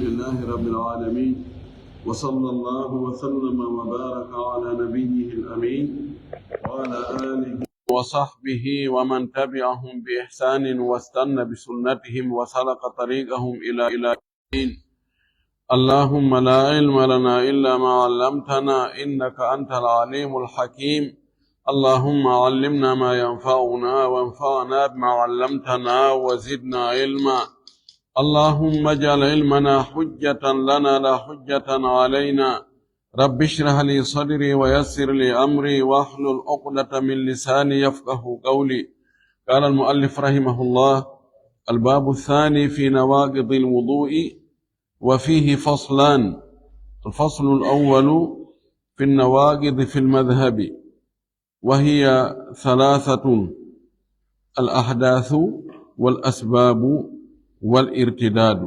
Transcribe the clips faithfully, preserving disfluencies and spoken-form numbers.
لله رب العالمين، وصلى الله وسلم وبارك على نبيه الأمين وعلى آله وصحبه ومن تبعهم بإحسان واستن بسنتهم وسلك طريقهم إلى إلى الدين. اللهم لا علم لنا إلا ما علمتنا إنك أنت العليم الحكيم. اللهم علمنا ما ينفعنا وانفعنا بما علمتنا وزدنا علما. اللهم اجعل علمنا حجة لنا لا حجة علينا. رب اشرح لي صدري ويسر لي أمري واحلل عقدة من لساني يفقه قولي. قال المؤلف رحمه الله: الباب الثاني في نواقض الوضوء، وفيه فصلان. الفصل الأول في النواقض في المذهب، وهي ثلاثة: الأحداث والأسباب والارتداد.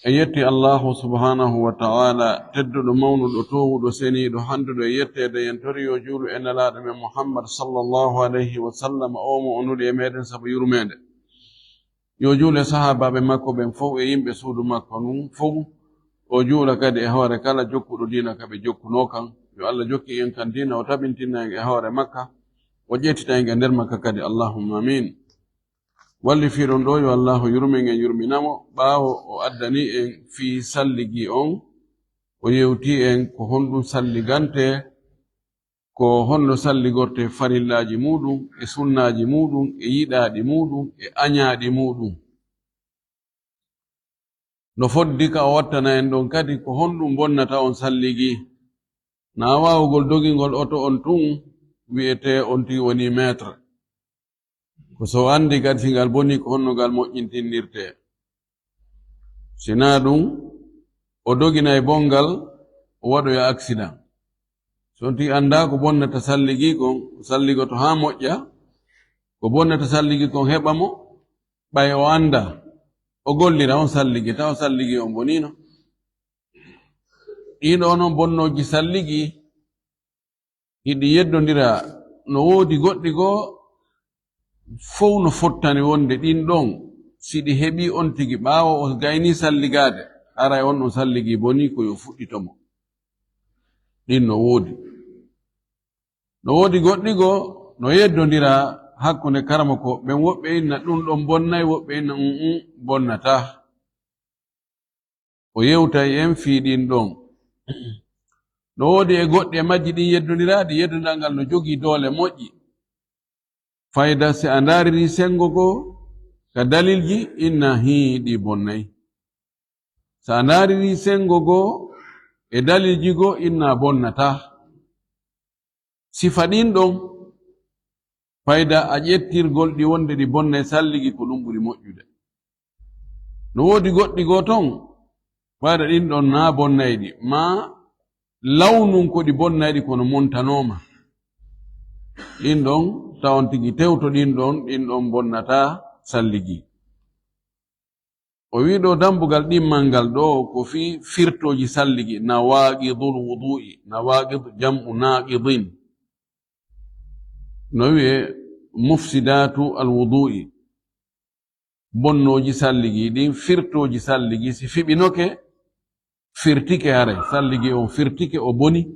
En yetti Allaahu subhaanahu wa ta'aalaa, tedduɗo, mawnuɗo, toowuɗo, seniiɗo, handuɗo e yetteede. En tori yo juulu e Nelaaɗo men Muhammad sallallaahu alayhi wa sallam, oo mo o nuli e meɗen sabu yurmeende. Yo juulu e sahaabaaɓe makko ɓen fow e yimɓe suudu makko ndun fow. O juula kadi e hoore kala jokkuɗo diina ka ɓe jokkunoo kan. Yo Alla jokki en kan diina, o tabintina en e hoore makka, o ƴettita en e nder makka kadi. Allahumma amiin. Wallifiiɗo on ɗoo, yo Allaahu yurmin en, yurmina mo, ɓaawo o addanii en fii salligi on, o yewtii en ko honɗun salligantee, ko honno salligortee farillaaji muuɗun, e sunnaaji muuɗun, e yiɗaaɗi muuɗun, e añaaɗi muuɗun. No foddi ka o wattana en ɗon kadi, ko honɗun bonnata on salligi? Naa waawugol dogingol oto on tun wi'etee on tigi wonii maître. Ko so o anndi kadi si ngal bonii, ko honno ngal moƴƴintinirtee. Si naa ɗun, o doginay bonngal, o waɗoya accident. Si on tigi anndaa ko bonnata salligi kon, o salligoto haa moƴƴa, ko bonnata salligi kon heɓa mo, ɓay o anndaa, o gollira on salligi, tawa salligi on boniino. Ɗiin ɗoo non bonnooji salligi, hiɗi yeddondira. No woodi goɗɗi goo fow no fottani wonde ɗin ɗon, si ɗi heɓii on tigi ɓaawo o gaynii salligaade, haray on ɗon salligi bonii, ko yo fuɗɗito mo. Ɗin no woodi. No woodi goɗɗi goo no yeddondira hakkunde karamokooɓe ɓen, woɓɓe inna ɗun ɗon bonnay, woɓɓe inna un un bonnataa. O yewtay en fii ɗin ɗon. No woodi e goɗɗi e majji ɗin yeddondiraaɗi, yeddondal ngal no jogii doole moƴƴi. Fayda si a ndaaririi senngo goo ka dalilji, inna hii ɗi bonnay. Si a ndaaririi senngo goo e dalilji goo, inna bonnataa. Sifa ɗin ɗon, fayda a ƴettirgol ɗi wonde ɗi bonnay salligi, ko ɗun ɓuri moƴƴude. No woodi goɗɗi goo ton, fayda ɗin ɗon naa bonnay ɗi, maa lawnun ko ɗi bonnay ɗi kono montanooma. Ɗin ɗon, tawon tigi tewto ɗin ɗon, ɗin ɗon bonnataa salligi. O wi'i ɗoo dambugal ɗimmal ngal ɗoo ko fii firtooji salligi, nawaaqidul wuduu'i, nawaaqid jam'u naaqidin. No wi'ee mufsidaatu al wuduu'i, bonnooji salligi ɗin, firtooji salligi, si fiɓinoke, firtike haray, salligi on firtike, o boni.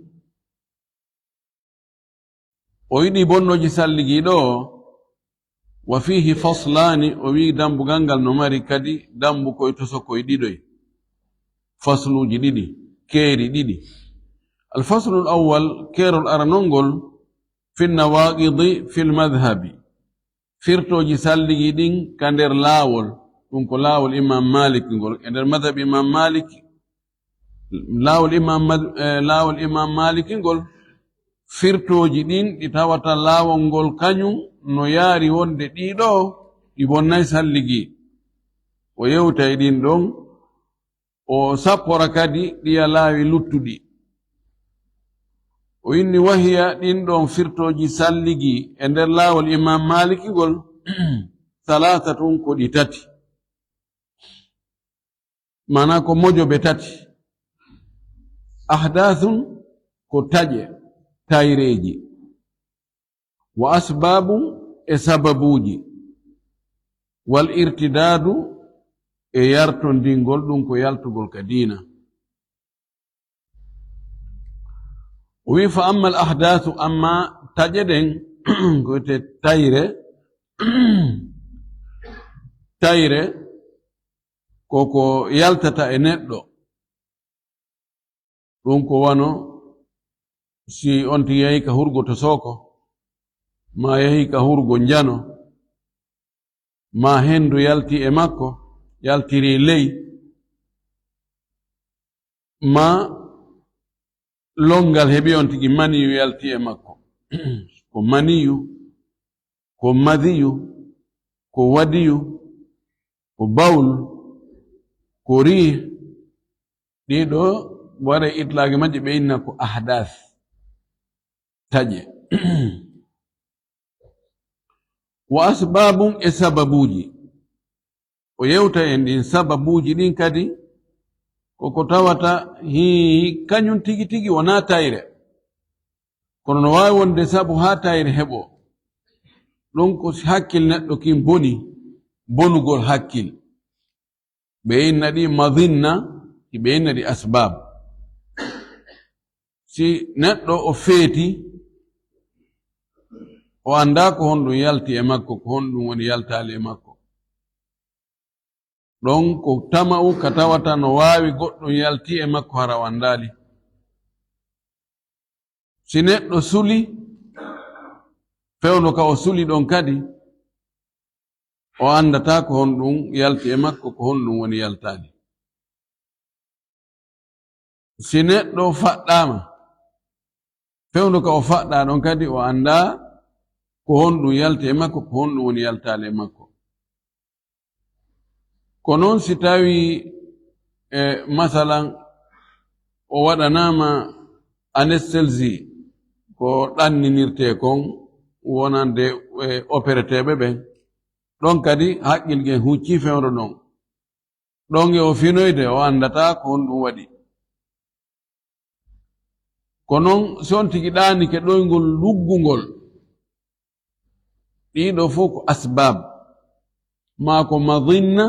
O yiɗi bonnooji salligi ɗoo, wa fiihi faslaani, o wi'i dambugal ngal no mari kadi dambukoy tosokoy ɗiɗoy, fasluuji ɗiɗi, keeri ɗiɗi. Al faslul awwal, keerol aranol ngol, fi nawaaqidi fil madhabi, firtooji salligi ɗin ka nder laawol, ɗun ko laawol Imam Malik ngol. E nder madhab Imam Malik, laawol Imam Mad-, eh, laawol Imam Malik ngol, firtooji ɗin ɗi tawata laawol ngol kañun no yaari wonde ɗii ɗoo ɗi bonnay salligi. O yewtay ɗin ɗon, o sappora kadi ɗiya laawi luttuɗi. O inni, wahiya, ɗin ɗon firtooji salligi e nder laawol Imam Maliki ngol, salaasatun, ko ɗi tati. Maanaa ko mojobe tati. Ahdaasun, ko taƴe, tayreeji. Wa asbaabun, e sababuuji. Wal irtidaadu, e yartondingol, ɗun ko yaltugol ka diina. O wi'i, "Fa ammal ahdaasu, amma taƴe ɗen," ko wi'etee tayre, tayre, ko ko yaltata e neɗɗo. Ɗun ko wano si on tigi yahi ka hurgo to Sooko, maa yahi ka hurgo Njano, maa hendu yalti e makko, yaltiri ley, maa longal heɓi on tigi maniyu yalti e makko. Ko maniyu, ko madiyu, ko wadiyu, ko bawl, ko riih, ɗii ɗoo waɗa itlaaqi majji, ɓe inna ko ahdaas, taƴe. Wa asbaabun, e sababuuji. O yewta en ɗin sababuuji ɗin kadi, ko ko tawata hii kañun tigi tigi wonaa tayre. Kono no waawi wonde sabu haa tayre heɓoo. Ɗun ko si hakkil neɗɗo kin boni, bonugol hakkil. Ɓe inna ɗi madinna, ɓe inna ɗi asbab. Si neɗɗo o feeti, o anndaa ko honɗun yalti e makko, ko honɗun woni yaltaali e makko. Ɗon ko tama'u ka tawata no waawi goɗɗun yalti e makko hara o anndaali. Si neɗɗo suli, fewndo ka o suli ɗon kadi, o anndataa ko honɗun yalti e makko, ko honɗun woni yaltaali. Si neɗɗo faɗɗaama, fewndo ka o faɗɗaa ɗon kadi, o anndaa ko honɗun yalti e makko, ko honɗun woni yaltaali e makko. Ko non si tawii, e, masalan, o waɗanaama anesthésie, ko ɗanninirtee kon wonande, e, opereteeɓe ɓen, ɗon kadi haqqil ngen huccii fewndo ɗon. Ɗon e o finoyde, o anndataa ko honɗun waɗi. Ko non, si on tigi ɗaanike ɗoyngol luggungol, ɗii ɗoo fow ko asbab, maa ko madinna,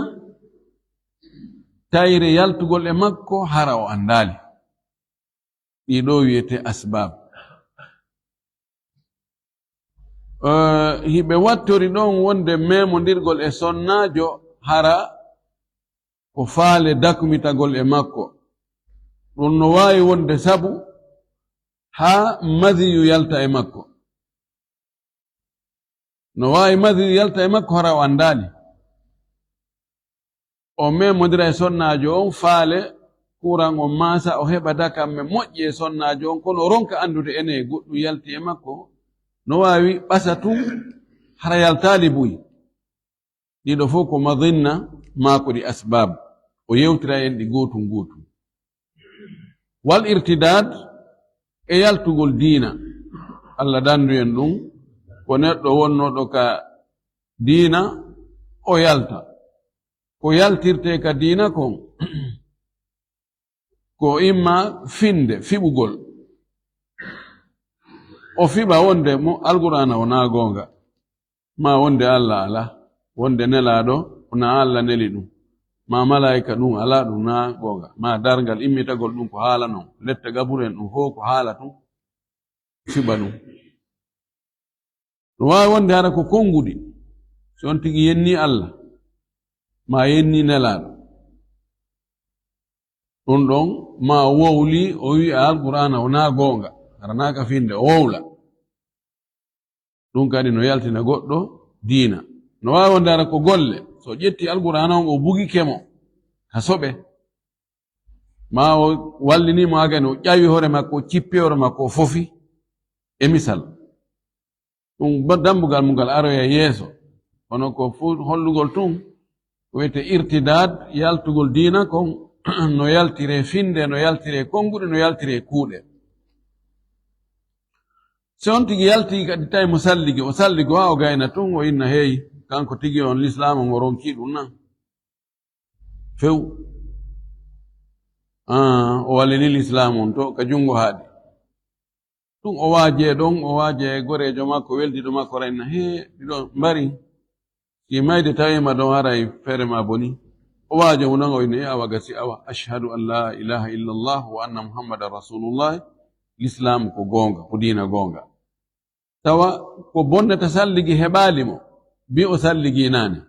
tayre yaltugol e makko, hara o anndaali. Ɗii ɗoo wi'etee asbab. Eh, hiɓe wattori ɗon wonde memondirgol e sonnaajo hara ko faale dakmitagol e makko. Ɗun no waawi wonde sabu haa madiyu yalta e makko. No waawi madiyu yalta e makko hara o anndaali. O memondira e sonnaajo on faale kuran on maasa, o heɓa dakamme moƴƴi e sonnaajo on, kono o ronka anndude enee goɗɗun yalti e makko, no waawi ɓasa tun hara yaltaali buy. Ɗii ɗoo fow ko madinna maa ko ɗi asbab. O yewtira en ɗi gootun gootun. Wal irtidaad, e yaltugol diina. Alla dandu en ɗun, ko neɗɗo wonnooɗo ka diina, o yalta. Ko yaltirtee ka diina kon, ko imma finde, fiɓugol. O fiɓa wonde mo Alqur'aana wonaa goonga, maa wonde Alla alaa, wonde Nelaaɗo wonaa Alla neli ɗun, maa malaa'ika ɗun alaa, ɗun naa goonga, maa darngal immitagol ɗun ko haala non, letta gaburu en ɗun fow ko haala tun, fiɓa ɗun. No waawi wonde hara ko konguɗi, si on tigi yennii Alla, maa yennii Nelaaɗo. Ɗun ɗon, maa o wowlii, o wi'a Alqur'aana wonaa goonga, hara naa ka finde, o wowla. Ɗun kadi no yaltina goɗɗo diina. No waawi wonde hara ko golle, si o ƴetti Alqur'aana on, o bugike mo ka soɓe, maa o wallini mo haa gani, o ƴawi hoore makko, o cippi hoore makko, o fofi, e misal. Ɗun ba-, dambugal mun ngal aroya yeeso. Kono ko fu-, hollugol tun, ko wi'etee irtidaad, yaltugol diina kon, no yaltiree finde, no yaltiree konguɗi, no yaltiree kuuɗe. Si on tigi yalti kadi tawi mo salligi, o salligi haa o gayna tun, o inna, "Hey, kanko tigi on lislaamu on o ronki ɗun nan?" Few. Ah, o wallini lislaamu on to ka junngo haaɗi. Ɗun o waajee ɗon, o waajee e goreejo makko, weldiiɗo makko, o inna, "Hee, ɗii ɗoo mbari. Si mayde tawiima ɗon, haray feere maa bonii." Waajo mo non o inni, "E awa gasi awa, ashhadu an laa ilaaha illallah wa anna Muhammadan rasulullah, Lislaam ko goonga, ko diina goonga." Tawa ko bonnata salligi heɓaali mo, bi o salligi naane.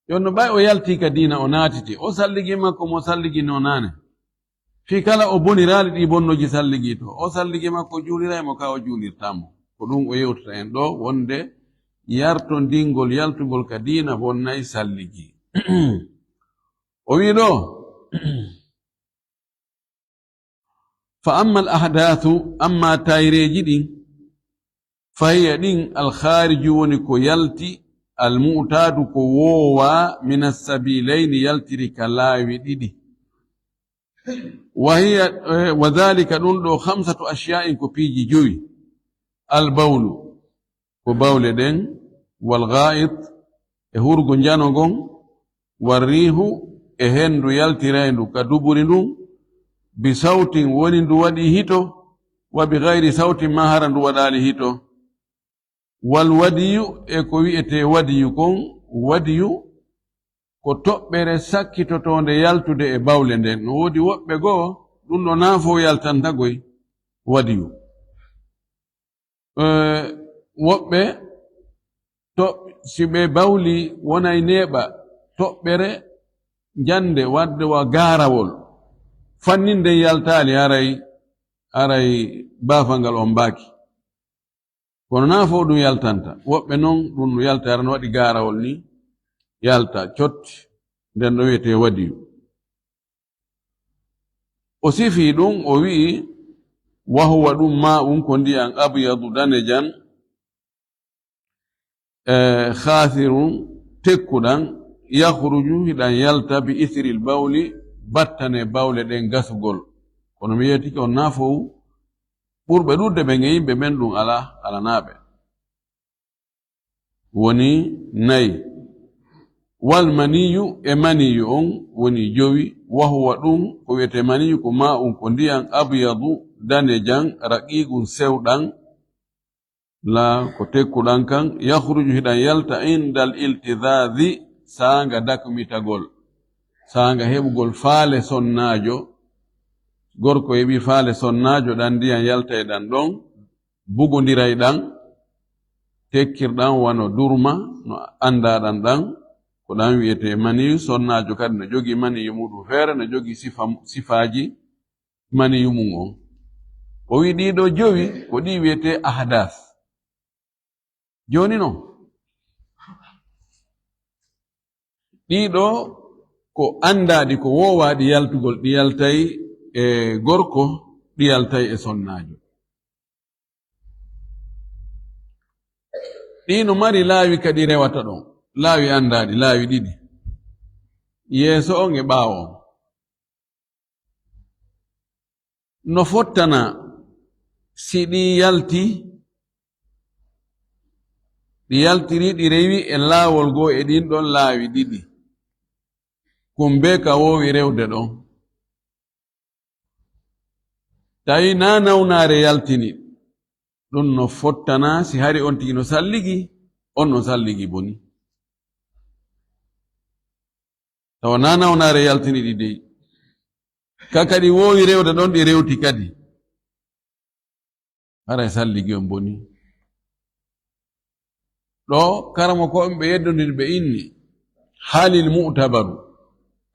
Yo no ɓay o yalti ka diina o naatiti, o salligi makko mo salligi no naane. Fii kala o boniraali ɗi bonnooji salligi to, o salligi makko juuliray mo ka o juulirtaa mo. Ko ɗum o yewtata en ɗo, wonde yartondingol yaltugol ka diina bonnay salligi. O wi'i ɗo, "Fa amma al ahdathu, amma tayreeji ɗin, fa hiya ɗin al khariju woni ko yalti, al mu'tadu ko woowa, min as sabilayni yaltiri ka laawi ɗiɗi. Wa hiya, eh, wa dhalika ɗun ɗo khamsatu ashya'in ko piiji jowi, al bawlu, ko bawle ɗen, wal gha'it, e hurgo njano ngon, wal riihu, e hendu yaltirayndu ka duburi ndun, bi sawtin woni ndu waɗi hito, wa bi ghayri sawtin ma hara ndu waɗaali hito. Wal wadiyu e ko wi'etee wadiyu kon, wadiyu ko toɓɓere sakkitotoonde yaltude e bawle nden. No woodi woɓɓe goo, ɗun ɗo naa fow yaltanta goy wadiyu. Eh, woɓɓe to, si ɓe bawli wonay neeɓa toɓɓere njande wadde wa gaarawol. Fannin nden yaltaali haray, haray baafal ngal on mbaaki. Kono naa fow ɗun yaltanta. Woɓɓe non ɗun no yalta, hara no waɗi gaarawol ni, yalta, cotti, nden ɗo wi'etee wadiyu. O sifii ɗun, o wi'i, "Wa huwa ɗun maa'un ko ndiyan abyadu danejan, e khathirun tekkuɗan, yakhruju hiɗan yalta bi ithril bawli, battane bawle ɗen gasugol." Kono mi yeetike on naa fow ɓurɓe ɗuuɗude ɓen e yimɓe ɓen ɗun alaa, alanaaɓe. Woni nayi. Wal maniyu e maniyu on woni jowi, wa huwa ɗun ko wi'etee maniyu ko maa'un ko ndiyan abyadu danejan raqiqun sewɗan, la ko tekkuɗan kan, yakhruju hiɗan yalta indal iltidhazi saanga dakmitagol, saanga heɓugol faale sonnaajo, gorko heɓi faale sonnaajo ɗan ndiyan yaltay ɗan ɗon, bugondiray ɗan, tekkirɗan wano durma, no anndaɗan ɗan, ko ɗan wi'etee maniyu. Sonnaajo kadi no jogii maniyu muɗum feere, no jogii sifa, sifaaji maniyu mum on. O wi'i ɗii ɗoo jowi, ko ɗii wi'etee ahdas. Jooni non, ɗii ɗoo ko anndaaɗi, ko woowaaɗi yaltugol, ɗi yaltay e gorko, ɗi yaltay e sonnaajo. Ɗii no mari laawi kadi rewata ɗon, laawi anndaaɗi, laawi ɗiɗi, yeeso on e ɓaawo on. No fottana si ɗi yalti, ɗi yaltiri, ɗi rewi e laawol goo e ɗin ɗon laawi ɗiɗi, kumbee ka woowi rewde ɗon. Tawi naa nawnaare yaltini, ɗun no fottana si hari on tigi no salligi, on no salligi boni. Tawa naa nawnaare yaltini ɗi dey. Ka kadi woowi rewde ɗon, ɗi rewti kadi. Haray salligi on boni. Ɗoo, karamoko on ɓe yeddondiri ɓe inni, halil mu'tabaru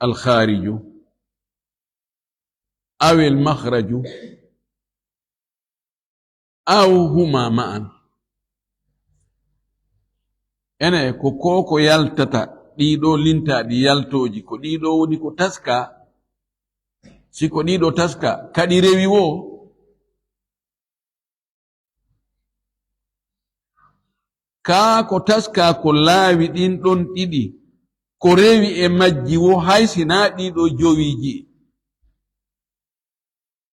al khariju, awil makhraju, aw huma ma'an. Ene ko ko ko yaltata, ɗii ɗoo lintaaɗi yaltooji, ko ɗii ɗoo woni ko taskaa, si ko ɗii ɗoo taskaa, kadi rewi woo, kaa ko taskaa ko laawi ɗin ɗon ɗiɗi, ko rewi e majji woo, hay si naa ɗii ɗoo jowiiji.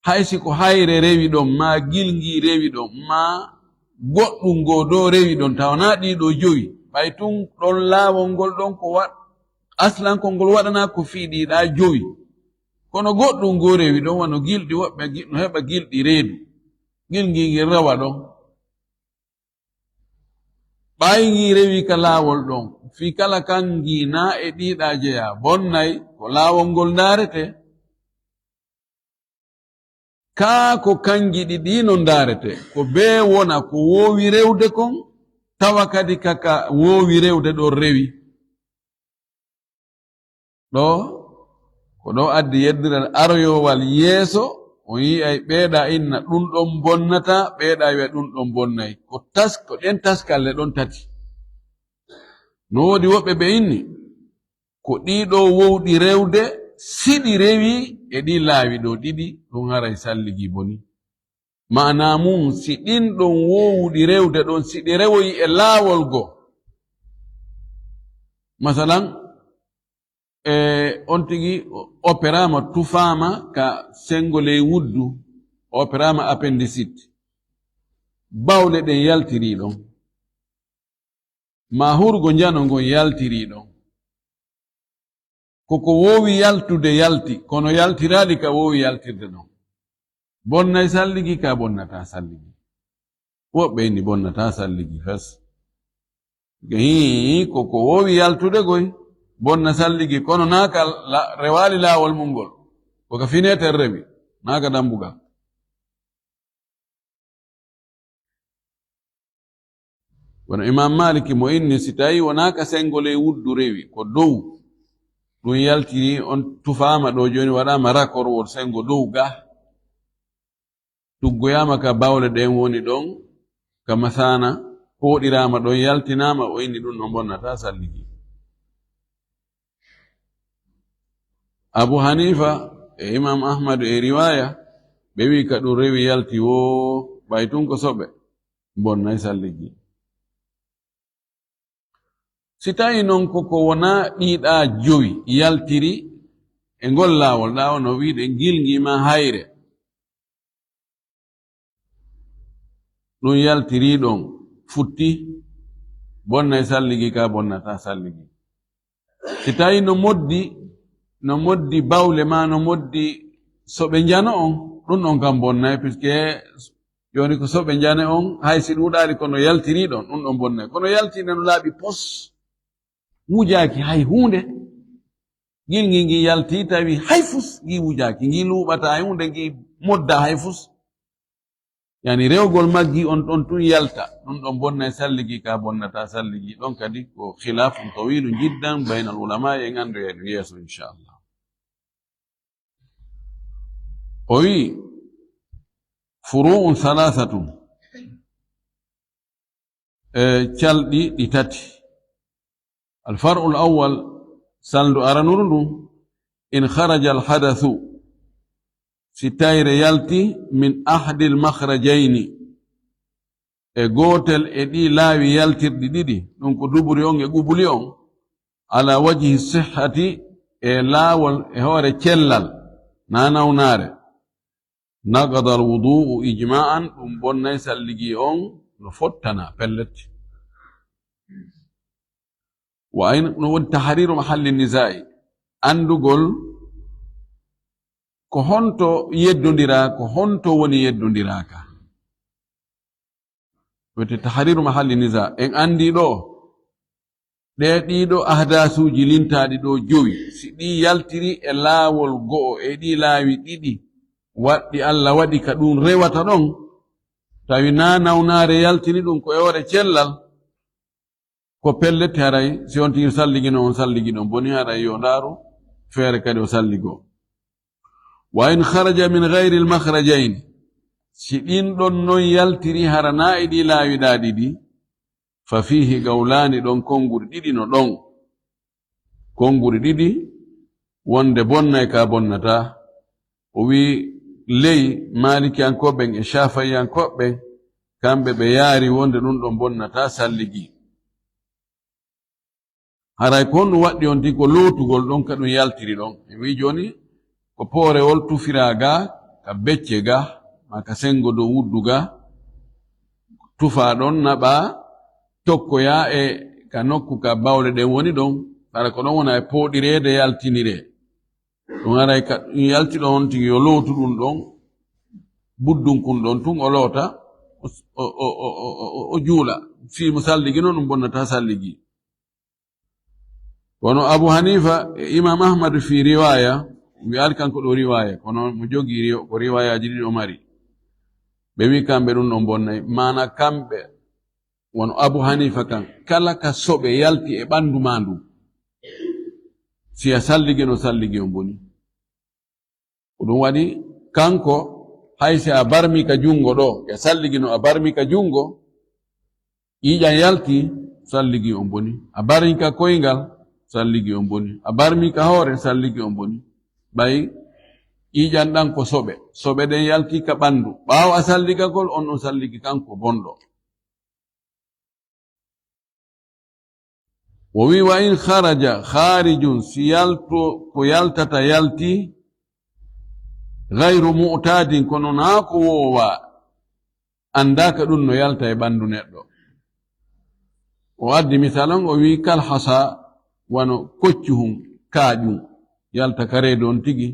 Hay si ko hayre rewi ɗon, maa gilngi rewi ɗon, maa goɗɗun goo doo rewi ɗon, tawa naa ɗii ɗoo jowi, ɓay tun ɗon laawol ngol ɗon ko wa-, aslankol ngol waɗanaa ko fii ɗii ɗaa jowi. Kono goɗɗun goo rewi ɗon, wano gilɗi, woɓɓe gi-, no heɓa gilɗi reedu. Gilngi ngin rewa ɗon. Ɓay ngi rewi ka laawol ɗon, fii kala kan ngi naa e ɗii ɗaa jeyaa, bonnay, ko laawol ngol ndaarete. Kaa ko kanji ɗiɗi non ndaarete, ko bee wona ko woowi rewde kon, tawa kadi ka ka woowi rewde ɗon rewi. Ɗoo, ko ɗoo addi yeddiral aroyowal yeeso, on yi'ay ɓeeɗa inna ɗun ɗon bonnataa, ɓeeɗa wi'a ɗun ɗon bonnay. Ko tas-, ko ɗen taskalle ɗon tati. No woodi woɓɓe ɓe inni, ko ɗii ɗoo wowɗi rewde, si ɗi rewii e ɗii laawi ɗoo ɗiɗi, ɗun haray salligi boni. Maanaa mun, si ɗin ɗon woowuɗi rewde ɗon, si ɗi rewoyi e laawol goo. Masalan, e on tigi o-, operaama tufaama ka senngo ley wuddu, operaama appendicite. Bawle ɗen yaltirii ɗon. Maa hurgo njano ngon yaltirii ɗon. Ko ko woowi yaltude yalti, kono yaltiraali ka woowi yaltirde ɗon. Bonnay salligi ka bonnataa salligi. Woɓɓe inni bonnataa salligi fes. Hii, ko ko woowi yaltude goy, bonna salligi, kono naa ka la-, rewaali laawol mun ngol. Ko ka fineeter rewi, naa ka dambugal. Kono Imaam Maaliki mo inni, si tawii wonaa ka senngo ley wuddu rewi, ko dow, ɗun yaltiri on tufaama ɗoo jooni, waɗaama rakor won senngo dow ga, tuggoyaama ka bawle ɗen woni ɗon, ka masaana, pooɗiraama ɗon, yaltinaama, o inni ɗun ɗon bonnataa salligi. Abu Hanifa e Imam Ahmad e riwaya, ɓe wi'i ka ɗun rewi yalti woo, ɓay tun ko soɓe, bonnay salligi. Si tawi non ko, ko wonaa ɗiɗa jowi yaltiri e ngol laawol, ɗa wono wi'ude ngilngi maa hayre, ɗun yaltirii ɗon futti, bonnay salligi ka, bonnataa salligi. Si tawii no moddi, no moddi bawle maa no moddi soɓe njano on, ɗun on kan bonnay, puisque jooni ko soɓe njane on, hay si ɗuuɗaali kono yaltirii ɗon, ɗun ɗon bonnay. Kono yaltiinde no laaɓi pos, wujaaki hay huunde. Ngilngi ngi yaltii tawi hay fus ngi wujaaki, ngi luuɓataa hay huunde, ngi moddaa hay fus. Yani rewgol maggi on ɗon tun yalta, ɗun ɗon bonnay salligi ka, bonnataa salligi. Ɗon kadi ko khilafun tawilun jiddan baynal ulama, en anndoyay ɗun yeeso, inchallah. O wi'i, furu'un thalathatun, e calɗi ɗi tati. Al far'ul awwal, salndu aranuru ndun, in kharaja al hadathu, si tayre yalti, min ahadil makhrajayni, e gootel e ɗii laawi yaltirɗi ɗiɗi, ɗun ko duburi on e qubuli on, ala wajhi sihhati, e laawol e hoore cellal, naa nawnaare, naqada al wudu'u ijma'an, ɗun bonnay salligi on no fottana pellet. Wa ayn-, no woni tahriru mahalli nizaa'i, anndugol ko honto yeddondiraa, ko honto woni yeddondiraaka. Wiyete tahriru mahalli nizaa. En anndi ɗoo, ɗee ɗiɗo ahdasuuji lintaaɗi ɗoo jowi, si ɗi yaltiri e laawol go'o e ɗii laawi ɗiɗi, waɗɗi Alla waɗi ka ɗun rewata ɗon, tawi naa nawnaare yaltini ɗun ko e hoore cellal, ko pellet haray, si on tigi salligi non, on salligi ɗon, boni haray yo ndaaru feere kadi o salligoo. Wa in kharaja min ghayril makhrajayni, si ɗin ɗon non yaltiri hara naa e ɗii laawi ɗaa ɗiɗi, fa fiihi qawlaani, ɗon konguɗi ɗiɗi no ɗon. Konguɗi ɗiɗi, wonde bonnay ka bonnataa. O wi'i ley Maalikiyankooɓe ɓen e Shaafi'iyankooɓe ɓen, kamɓe ɓe yaari wonde ɗun ɗon bonnataa salligi. Haray ko honɗun waɗɗi on tigi ko lootugol ɗon ka ɗun yaltiri ɗon. E wi'i jooni ko poorewol tufiraa ga, ka becce ga, maa ka sengo dow wuddu ga, tufaa ɗon, naɓaa, tokkoyaa e ka nokku ka bawle ɗen woni ɗon, hara ko ɗon wona e pooɗireede, yaltiniree. Ɗun haray ka ɗun yalti ɗon on tigi yo lootu ɗun ɗon, buddunkun ɗon tun o loota, o, o juula. Fii mo salligi non, ɗun bonnataa salligi. Kono Abu Hanifa e Imam Ahmad fii riwaaya, wi'aali kanko ɗoo riwaaya, kono mo jogii riw-, ko riwaayaaji ɗiɗi o mari. Ɓe wi'i kamɓe ɗun ɗon bonnay. Maana kamɓe, wano Abu Hanifa kan, kala ka soɓe yalti e ɓandu maa ndun, si a salligi no salligi on boni. Ko ɗun waɗi, kanko, hay si a barmi ka jungo ɗoo, a salligi no a barmi ka jungo, ƴiiƴan yalti, salligi on boni. A barmi ka koyngal, salligi on boni. A barmi ka hoore, salligi on boni. Ɓay ƴiiƴan ɗan ko soɓe. Soɓe ɗen yalti ka ɓandu. Ɓaawo a salligagol, on ɗon salligi kanko bonɗo. O wi'i, "Wa in kharaja kharijun", si yalto, ko yaltata yalti, "ghayru mu'tadin", kono naa ko woowaa, anndaaka ɗun no yalta e ɓandu neɗɗo. O addi misaal on, o wi'i, "Kal hasa", wano koccu hun, kaaƴun, yalta ka reedu on tigi,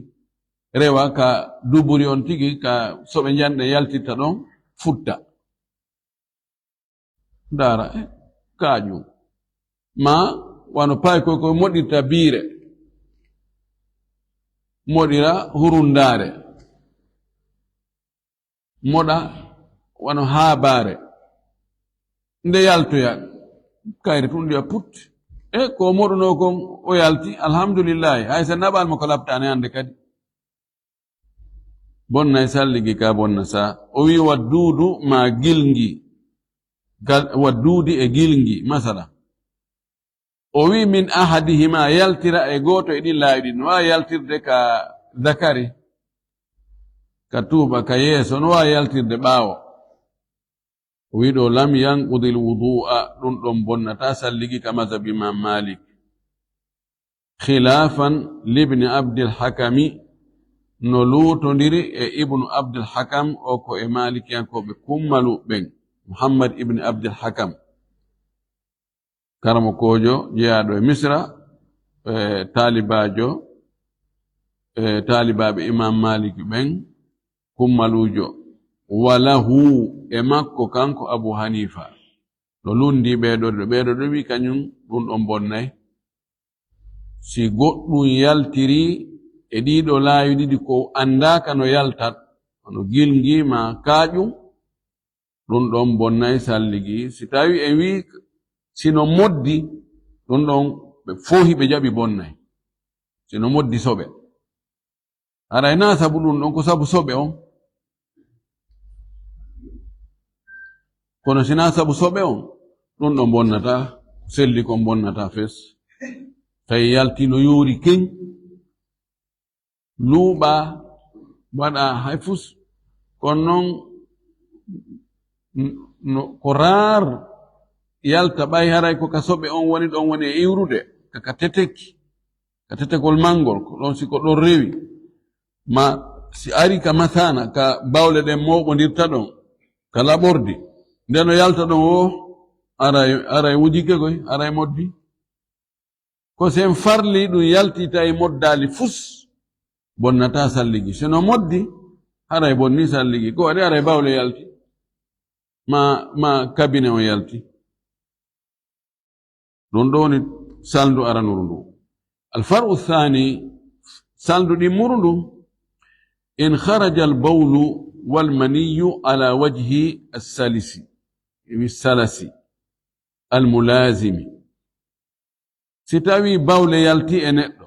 rewa ka duburi on tigi, ka soɓe njanɗe yaltirta ɗon, futta. Ndaara, eh, kaaƴun. Maa wano paykoy koy moɗirta biire, moɗira hurundaare, moɗa wano haabaare. Nde yaltoya, kayre tun wi'a put. E ko moɗunoo kon o yalti, alhamdulillahi, hay sa naɓaali mo ko laptaani hande kadi. Bonnay salligi ka bonna sa. O wi'i, "Wa duudu ma gilngi." Gal-, wa duudi e gilngi, masala. O wi'i, "Min ahadihima", yaltira e gooto e ɗin laawi ɗin. No waawi yaltirde ka zakari, ka tuuba, ka yeeso, no waawi yaltirde ɓaawo. O wi'i ɗoo, "Lam yanqudil wudu'a", ɗun ɗon bonnataa salligi ka mazhabi Imam Malik. Khilafan libni Abdil Hakami, no luutondiri e Ibnu Abdil Hakam, o ko e Maalikiyankooɓe kummalu ɓen, Muhammad ibni Abdil Hakam. Karamokoojo jeyaaɗo e Misra, e taalibaajo, e taalibaaɓe Imam Malik ɓen, kummaluujo. Wa lahu, e makko kanko Abu Hanifa. No lundi ɓee ɗoo, ɓee ɗoo wi'i kañun ɗun ɗon bonnay. Si goɗɗun yaltiri e ɗii ɗoo laawi ɗiɗi ko anndaaka no yaltat, hono gilngi maa kaaƴun, ɗun ɗon bonnay salligi. Si tawii en wi'i si no moddi, ɗun ɗon ɓe fow hiɓe jaɓi bonnay. Si no moddi soɓe. Haray naa sabu ɗun ɗon, ko sabu soɓe on. Kono si naa sabu soɓe on, ɗun ɗon bonnataa, selli kon bonnataa fes. Tawi yalti no yoori keñ, luuɓaa, waɗaa hay fus. Kono non, n-, no, ko raar yalta ɓay haray ko ka soɓe on woni, ɗon woni e iwrude, ka, ka teteki, ka tetekol manngol, ko ɗon si ko ɗon rewi. Ma si ari ka masaana, ka bawle ɗen mooɓondirta ɗon, ka laɓordi, nde no yalta ɗon o, aray, aray wujike koy, aray moddi. Ko si en farli ɗun yalti tawi moddaali fus, bonnataa salligi. Si no moddi, haray bonni salligi. Ko waɗi haray bawle yalti. Ma, ma kabine on yalti. Ɗun ɗoo woni salndu aranuru ndu. Alfar'u thani, salndu ɗimmuru ndu, in kharaja al bawlu wal maniyyu ala wajhi as-salisi, wi salasi, al mulazimi. Si tawii bawle yalti e neɗɗo,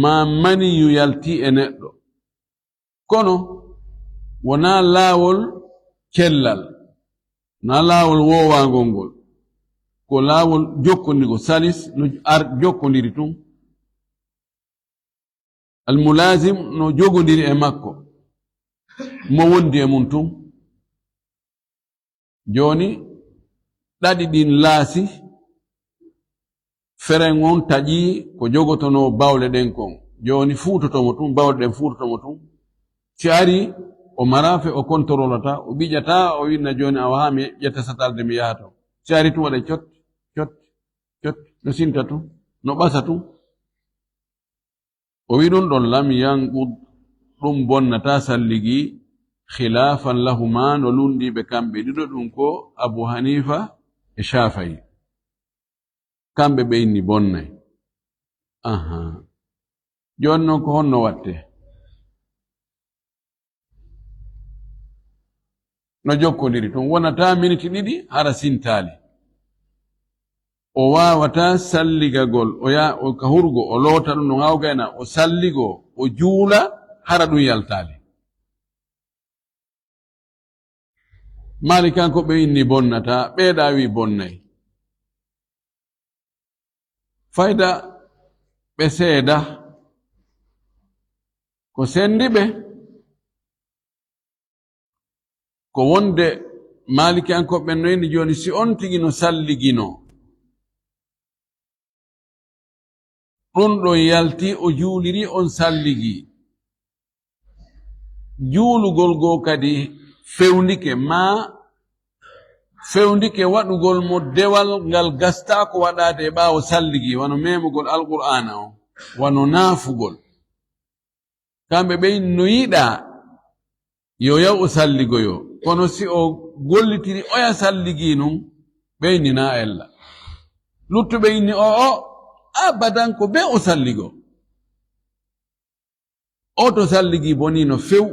maa maniyu yalti e neɗɗo, kono wonaa laawol cellal, naa laawol woowaangol ngol, ko laawol jokkondirgol, salis no ar-, jokkondiri tun. Almulaazim no jogondiri e makko, mo wondi e mun tun. Jooni, ɗaɗi ɗin laasi, feren on taƴii ko jogotonoo bawle ɗen kon. Jooni fuutoto mo tun, bawle ɗen fuutoto mo tun. Si arii, o maraafe, o kontorolata, o ɓiƴata, o inna jooni awa haa mi ƴetta satalde mi yaha ton. Si arii tun waɗa cot, cot, cot, no sinta tun, no ɓasa tun. O wi'i ɗun ɗon, lam yanqud, ɗun bonnataa salligi, khilafan lahuma, no lunndii ɓe kamɓe ɗiɗo, ɗun ko Abu Hanifa e Shafi'i. Kamɓe ɓe inni bonnay. Aha. Jooni non ko honno wattee? No jokkondiri tun, wonataa miniti ɗiɗi, hara sintaali. O waawataa salligagol, o yaa, o ka hurgo, o loota ɗun ɗon haa o gayna, o salligoo, o juula, hara ɗun yaltaali. Maalikankoɓe inni bonnataa, ɓee ɗaa wi'i bonnay. Fayda ɓe seeda. Ko sendi ɓe, ko wonde Maalikiyankoɓe ɓen no inni jooni, si on tigi no salliginoo, ɗun ɗon yalti, o juuliri, on salligi. Juulugol goo kadi fewndike, maa fewndike waɗugol mo dewal ngal gastaako waɗaade e ɓaawo salligi, wano memugol Alqur'aana on, wano naafugol. Kamɓe ɓen no yiɗaa yo yaw o salligoyo, kono si o gollitiri oya salligi nun, ɓe inni naa ella. Luttuɓe inni, o'o, abadan ko bee o salligoo. Oo to salligi bonii no few,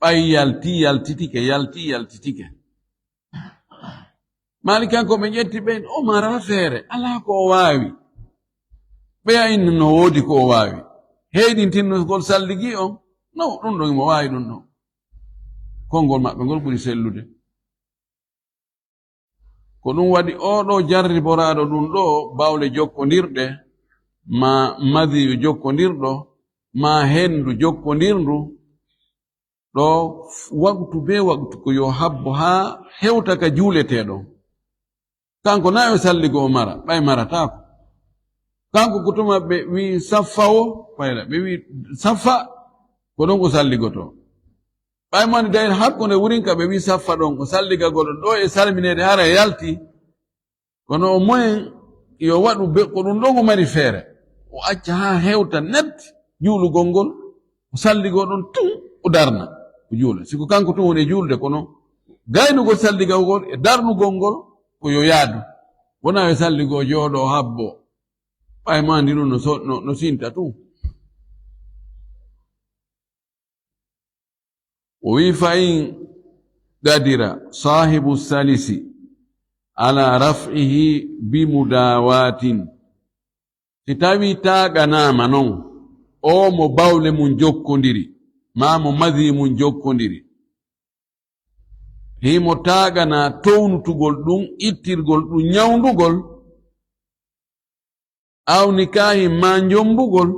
ɓay yalti, yaltitike, yalti, yaltitike. Maalikankoɓe ƴetti ɓen, o maraa feere, alaa ko o waawi. Ɓeya inni no woodi ko o waawi. Heyɗintinno ngol salligi on, no, ɗun ɗon himo waawi ɗun ɗon. Konngol maɓɓe ngol ɓuri sellude. Ko ɗun waɗi oo ɗoo jarriboraaɗo ɗun ɗoo bawle jokkondirɗe, maa madiyu jokkondirɗo, maa hendu jokkondirndu, ɗoo waqtu bee waqtu ko yo habbo haa hewta ka juuletee ɗon. Kanko naa yo salligo o mara, ɓay marataako. Kanko ko tuma ɓe wi'i saffa o, fayda, ɓe wi'i saffa, ko ɗon o salligotoo. Ɓay mo ani dayir hakkunde wurin ka ɓe wi'i saffa ɗon, o salligagol ɗoo e salmineede hara e yalti. Kono o moyen yo waɗu be-, ko ɗun ɗon o mari feere. O acca haa hewta net juulugol ngol, o salligoo ɗon tun, o darna, o juula. Si ko kanko tun woni e juulde, kono gaynugol salligagol e darnugol ngol, ko yo yaadu. Wonaa yo salligoo jooɗoo habboo. Ɓay maa ndi ɗun no so-, no, no sinta tun. O wi'i, "Fa in qadira saahibu salisi ala raf'ihi bi mudaawatin." Si tawii taaganaa ma non, oo mo bawle mun jokkondiri, maa mo madii mun jokkondiri, himo taaganaa townutugol ɗun, ittirgol ɗun, ɲawndugol, aw nikaahin maa njombugol,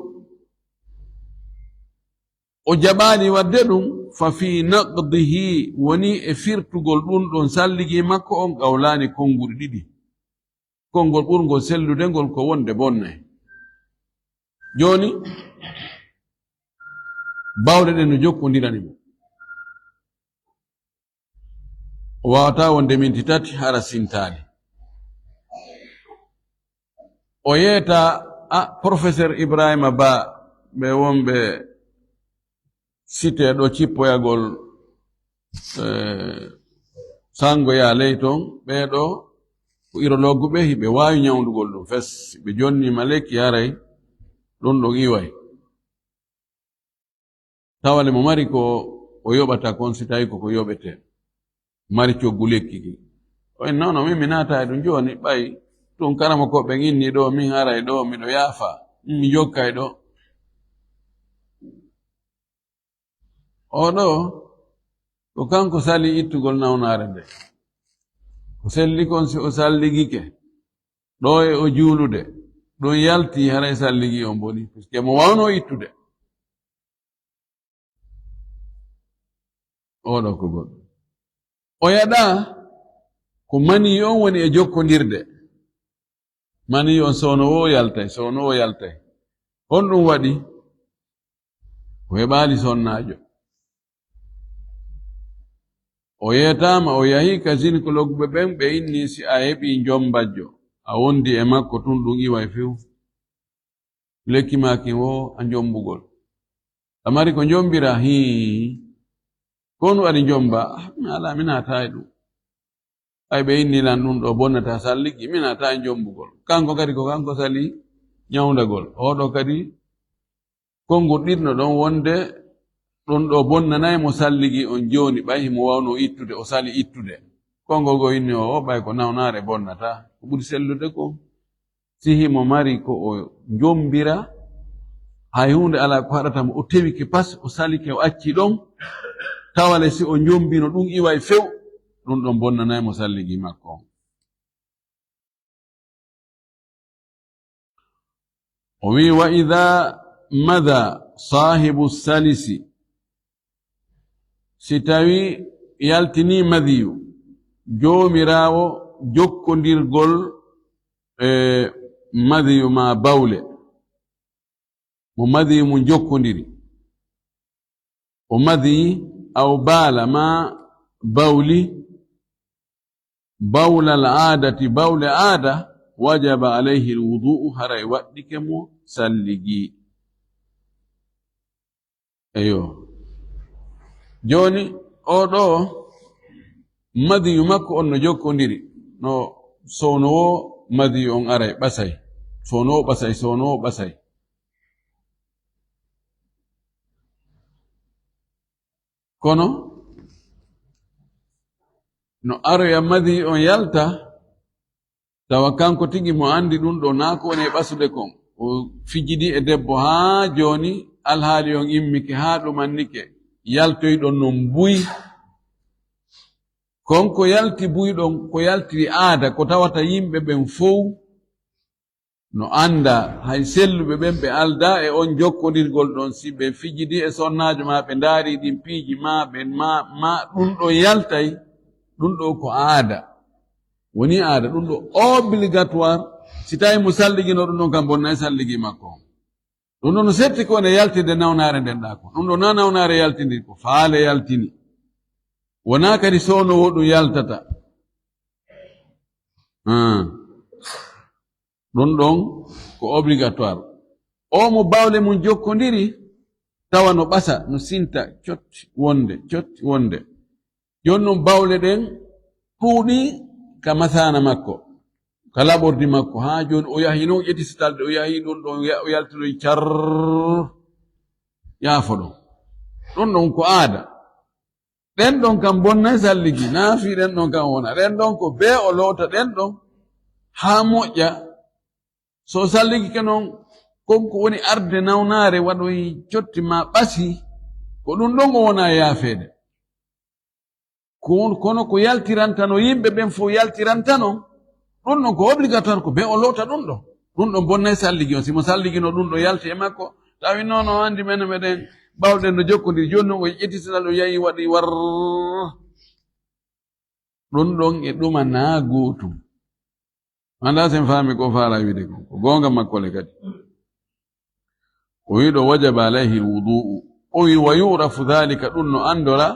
o jaɓaali waɗde ɗun, fa fii naqdihi, wonii e firtugol ɗun ɗon salligi makko on qawlaani, konnguɗi ɗiɗi. Konngol ɓurngol sellude ngol ko wonde bonnay. Jooni, bawle ɗen no jokkondirani mo. O waawataa wonde minti tati hara sintaali. O yeeta, a, Professeur Ibrahima Ba, ɓe wonɓe site ɗo cippoyagol, eh, sango yaa ley ton, ɓee ɗoo ko urologue ɓe, hiɓe waawi ɲawndugol ɗun fes. Hiɓe jonnii ma lekki haray, ɗun ɗon iway. Tawa le mo mari ko o yoɓata kon, si tawi ko ko yoɓetee. Mari coggu lekki ki. O en, "Non, non, min mi naata e ɗun jooni, ɓay tun karamokooɓe ɓen inni ɗoo, min haray ɗoo, miɗo yaafa, min mi jokkay ɗoo." Oo ɗoo, ko kanko sali ittugol nawnaare nde. Ko selli kon si o salligike, ɗoo e o juulude, ɗun yaltii haray salligi on bonii, puisque mo wawnoo ittude. Oo ɗoo ko goɗɗun. O yaɗaa ko manii on woni e jokkondirde. Manii on soono woo yaltay, soono woo yaltay. Honɗun waɗi? O heɓaali sonnaajo. O yeetaama, o yahi ka gynécologue ɓe ɓen, ɓe inni si a heɓii njombajjo, a wondi e makko tun ɗun iway few. Lekki maa kin woo a njombugol. A mari ko njombiraa? Hii. Ko honɗun waɗi njomba? Ah, mi alaa, mi naataa e ɗun. Ɓay ɓe inni lan ɗun ɗoo bonnataa salligi, mi naata e njombugol. Kanko kadi ko kanko salii ɲawndagol. Oo ɗoo kadi konngol ɗiɗno ɗon wonde ɗun ɗoo bonnanay mo salligi on jooni, ɓay himo wawnoo ittude, o sali ittude. Konngol goo inni o, o ɓay ko nawnaare bonnataa. Ko ɓuri sellude ko si himo mari ko o njombira, hay huunde alaa ko haɗata mo, o tewike pas, o salike, o acci ɗon, tawa le si o njombino ɗun iway few, ɗun ɗon bonnanay mo salligi makko on. O wi'i, "Wa idha madha saahibu salisi," si tawi yaltini madiyu, joomiraawo jokkondirgol e madiyu maa bawle, mo madiyu mun jokkondiri, o madiyi aw baala maa bawli, bawla al aadati, bawle aada, wajaba alayhi al wudu'u, haray waɗɗike mo salligi. Eyo. Jooni, oo ɗoo madiyu makko on no jokkondiri, no soono woo madiyu on aray ɓasay, soono woo ɓasay, soono woo ɓasay. Kono no aroya madiyu on yalta, tawa kanko tigi mo andi ɗun ɗoo naa ko woni e ɓasude kon. O fijidi e debbo haa jooni, alhaali on immike haa ɗumannike, yaltoyɗon non buy. Kon ko yalti buy ɗon, ko yaltiri aada, ko tawata yimɓe ɓen fow no anndaa, hay selluɓe ɓen ɓe aldaa e on jokkondirgol ɗon, si ɓe fijidi e sonnaajo maa ɓe ndaarii ɗin piiji maa ɓen, maa, maa ɗun ɗon yaltay, ɗun ɗoo ko aada. Wonii aada, ɗun ɗoo obligatoire, si tawii mo salligino ɗun ɗon kam bonnay salligi makko on. Ɗun ɗon no setti ko woni e yaltirde nawnaare nden ɗaa kon. Ɗun ɗoo naa nawnaare yaltindi, ko faale yaltini. Wonaa kadi soono woo ɗun yaltata. Ah. Ɗun ɗon ko obligatoire. Oo mo bawle mun jokkondiri, tawa no ɓasa, no sinta, cotti wonde, cotti wonde. Jooni non bawle ɗen ɗuuɗi ka masaana makko, ka laɓordi makko. Haa jooni o yahi non ƴeti sitalde, o yahi ɗun ɗon, ya-, o yaltinoyi car, yaafo ɗon. Ɗun ɗon ko aada. Ɗen ɗon kam bonnay salligi, naa fii ɗen ɗon kam wona. Ɗen ɗon ko bee o loota ɗen ɗon haa moƴƴa. So o salligike non, kon ko woni arde nawnaare waɗoyi cotti maa ɓasi, ko ɗun ɗon o wona e yaafeede. Ko, kono ko yaltirantano yimɓe ɓen fow yaltirantano, ɗun ɗon ko obligatoire ko bee o loota ɗun ɗon. Ɗun ɗon bonnay salligi on. Si mo salligino ɗun ɗon yalti e makko, tawi non o andi men meɗen bawɗen no jokkondiri. Jooni non o ƴetti sitalde o yahi waɗi war. Ɗun ɗon e ɗuma naa gootum. Anndaa sen faami ko faala wiide kon. Ko goonga makko le kadi. O wi'i ɗoo, "Wajaba alayhi al-wudu'u." O wi'i, "Wa yu'rafu dhalika," ɗun no anndora,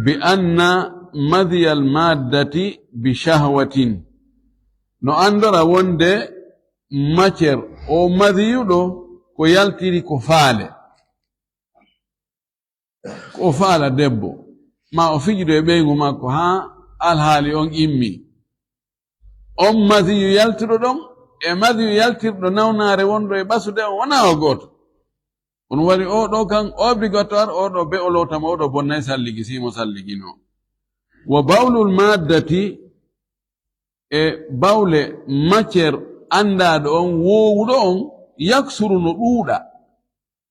"bi anna madhiya al-maddati bi shahwatin." No anndora wonde matière o madhiyu ɗoo ko yaltiri ko faale. Ko o faala debbo, maa o fijido e ɓeyngu makko haa alhaali on immii. On madiyu yaltuɗo ɗon e madiyu yaltirɗo nawnaare wonɗo e ɓasude on wonaa o gooto. Kono woni oo ɗoo kan obligatoire, oo ɗoo be o lootama, oo ɗoo bonnay salligi, si mo salliginoo. Wa bawlul maaddati, e bawle matière anndaaɗo on, woowuɗo on, yaksuru no ɗuuɗa.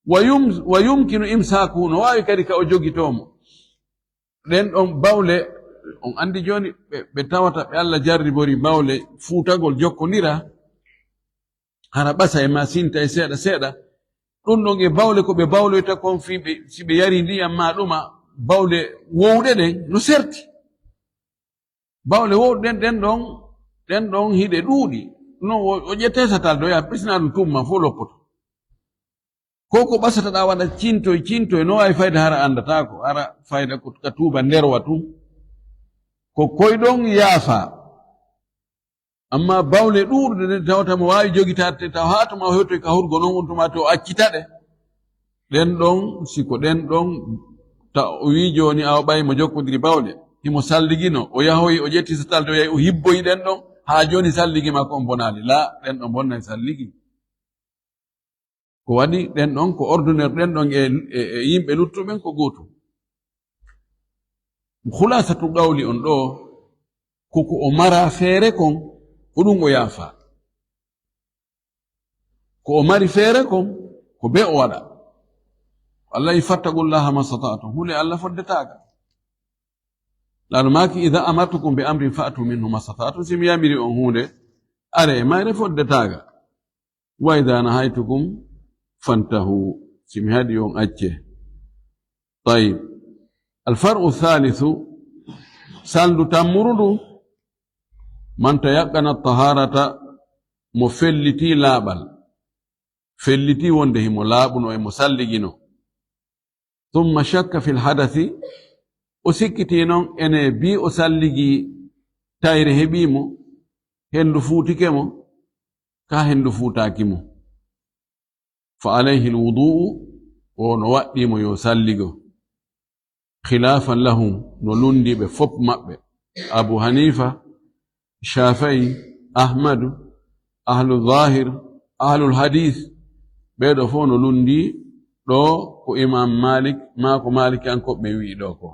Wa yum-, wa yumkinu imsaakuhu, no waawi kadi ka o jogitoo mo. Ɗen ɗon bawle, on anndi jooni ɓe, ɓe tawata ɓe Alla jarribori bawle fuutagol jokkondira, hara ɓasa e maa sinta e seeɗa seeɗa. Ɗun ɗon e bawle ko ɓe bawloyta kon fii ɓe, si ɓe yari ndiyam maa ɗuma, bawle wowɗe ɗen no serti. Bawle wowɗe ɗen, ɗen ɗon, ɗen ɗon hiɗe ɗuuɗi. Non o, o ƴettay satal doya, pisna ɗum tumma fof loppoto. Ko ko ɓasata ɗa waɗa cintoy, cintoy, no waawi fayda hara anndataa ko, hara fayda ko ka tuuba nderwa tun. Ko koy ɗon yaafa. Amma bawle ɗuuɗuɗe ɗen tawata mo waawi jogitaade taw haa tuma o hewtoy ka hurgo non, on tuma to o accita ɗe. Ɗen ɗon, si ko ɗen ɗon, ta o wii jooni awa ɓay mo jokkondiri bawle. Himo salligino, o yahoyi, o ƴetti satalde, o yahi, o hibboyi ɗen ɗon, haa jooni salligi makko on bonaali. Laa, ɗen ɗon bonnay salligi. Ko waɗi ɗen ɗon, ko ordinaire ɗen ɗon e, e, e yimɓe luttuɓen ko gootum. Khulaasatu qawli on ɗoo, ko ko o mara feere kon, ko ɗum o yaafa. Ko o mari feere kon, ko bee o waɗa. Allah wi, "Fattaqullaha mastata'tum." Hule Allah fodde taaga. Laalo maaki, "Idha amartukum bi amrin fa'tu minhu mastata'tum." Si mi yamiri on huunde, are e mayre fodde taaga. "Wa idha nahaytukum fantahu." Si mi haɗi on, accee. Tayyib. Al far'u thalithu, salndu tammuru ndu, "Man tayaqqana taharata", mo felliti laaɓal, felliti wonde himo laaɓuno e mo salligino. "Thumma shakka fil hadathi", o sikkiti non ene bi o salligi tayre heɓi mo, hendu fuutike mo, ka hendu fuutaaki mo. "Fa alayhi al-wudu'u", o no waɗɗii mo yo salligo. "Khilafan lahum", no lundi ɓe fop maɓɓe. Abu Hanifa, Shafi'i, Ahmadu, ahlu zahir, ahlul hadith, ɓee ɗoo fof no lundi ɗoo ko Imam Malik, maa ko Malikiyankooɓe ɓe wi'i ɗoo ko.